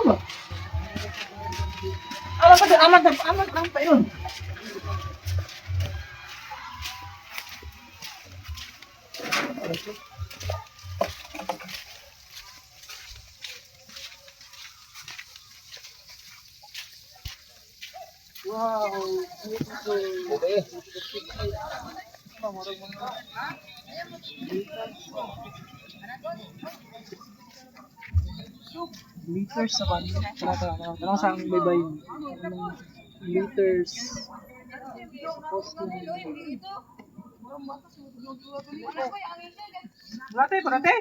Ano ba? Alam pa, alam pa, alam alam pa yun. Wow. Okay. Liters sa kan. Tara, tara, tara. Tara sa aming baybay. Liters. Supposed to Parate, parate.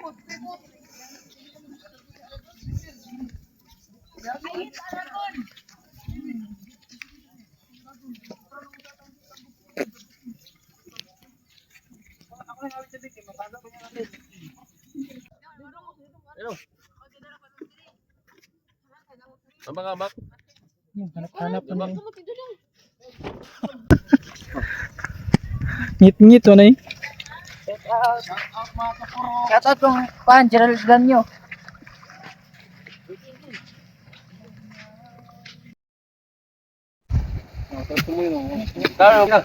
Hello. Ang mga amak. Hanap-hanap na eh. Ngit-ngit wala eh. Shout out kong pan, Gerald Ganyo. Taro na.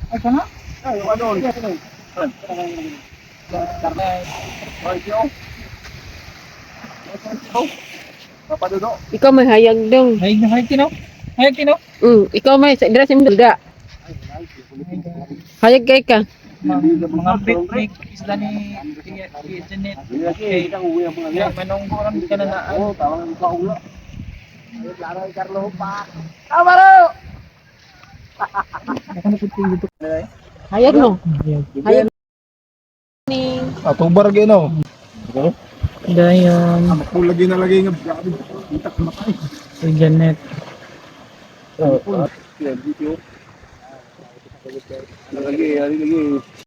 Ay, kana? Ay, ano? Papadudo. Ikaw may hayag dong. Hayag na hayag tino. Hayag tino. Ikaw may sa dira sa imong dulda. Hayag kay ka. Mga bit isla ni ni Janet. Okay. Kaya manunggo ram ka na naan. Oh, tawag ang kaula. Hayag no. Hayag ni Atubar gino. Dayon. Makulagi na lagi nga grabe. Itak matay. Si Janet. Lagi, lagi, lagi.